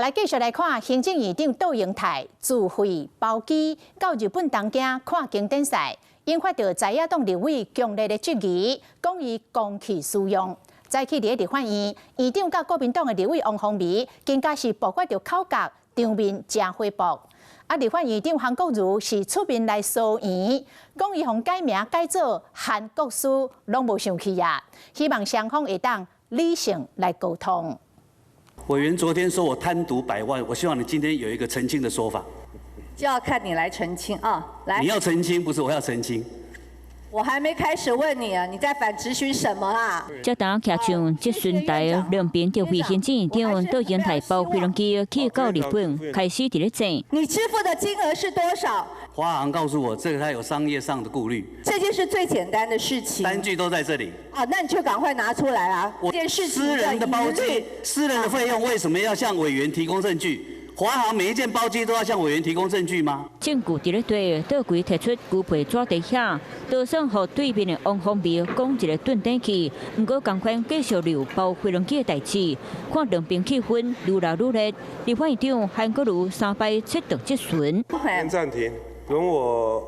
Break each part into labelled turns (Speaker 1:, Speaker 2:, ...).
Speaker 1: 來繼續來看行政院長杜英泰自費包機到日本東京看經典賽，引發著在野黨立委強烈的質疑，講伊公器私用。早起佇立法院，院長佮國民黨的立委王鴻薇，更加是爆發著口角，場面誠火爆。啊，立法院長韓國瑜是出面來聲援，講伊予改名改做韓國師，攏無生氣啊。希望雙方會當理性來溝通。
Speaker 2: 委員昨天說我貪瀆百萬，我希望你今天有一個澄清的說法。
Speaker 3: 就要看你來澄清啊！來，
Speaker 2: 你要澄清，不是我要澄清。
Speaker 3: 我還沒開始問你啊，你在反質詢什麼啊？
Speaker 4: 這當徛上質詢台，兩邊就為行政院長杜英泰包飛龍機去到日本，開始佇咧爭。
Speaker 3: 你支付的金額是多少？
Speaker 2: 華航告訴我，這個他有商業上的顧慮。
Speaker 3: 這件事最簡單的事情。
Speaker 2: 單據都在這裡。
Speaker 3: 啊，那你就趕快拿出來啊！
Speaker 2: 我
Speaker 3: 件事情
Speaker 2: 私人的包機，私人的費用為什麼要向委員提供證據？華航每一件包機都要向委員提供證據嗎？
Speaker 4: 證據佇咧對，杜奎提出機票紙佇遐，多算予對面的王鴻薇講一个頓轉去，毋過仝款繼續留包飛輪機的代誌，看兩邊氣氛愈來愈熱。立法院長韓國瑜三擺切斷質詢。
Speaker 5: 先暫停，容我。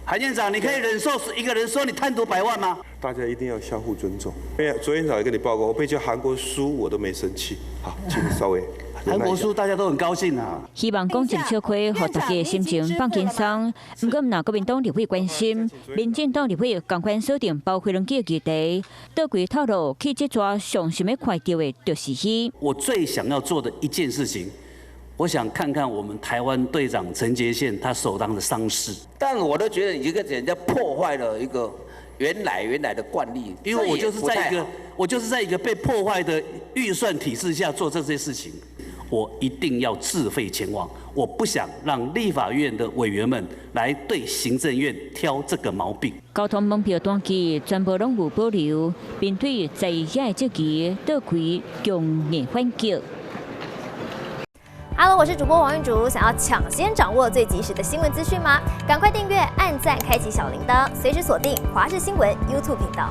Speaker 2: 韓院長，你可以忍受一個人說你貪瀆百萬嗎？
Speaker 5: 大家一定要相互尊重。因為昨天早上跟你報告，我被叫韓國師我都沒生氣。好，請你稍微。
Speaker 2: 韓國師大家都很高興啊。
Speaker 4: 希望講一個笑話，予大家心情放輕鬆。毋過，毋若國民黨立委關心，民進黨立委仝款鎖定包飛輪機的議題。杜奎透露，去這逝上想欲看著的，就是彼。
Speaker 2: 我最想要做的一件事情，我想看看我們台灣隊長陳傑憲他手上的傷勢。
Speaker 6: 但我都覺得你這個人家破壞了一個原來的慣例，
Speaker 2: 因為我就是在一個被破壞的預算體制下做這些事情。我一定要自費前往，我不想讓立法院的委員們來對行政院挑這個毛病。
Speaker 4: 交通門票單據全部攏無保留，面對在野的質疑，杜奎強硬反擊。
Speaker 7: Hello，我是主播王玉竹，想要搶先掌握最及時的新聞資訊嗎？趕快訂閱、按讚、開啟小鈴鐺，隨時鎖定華視新聞 YouTube 頻道。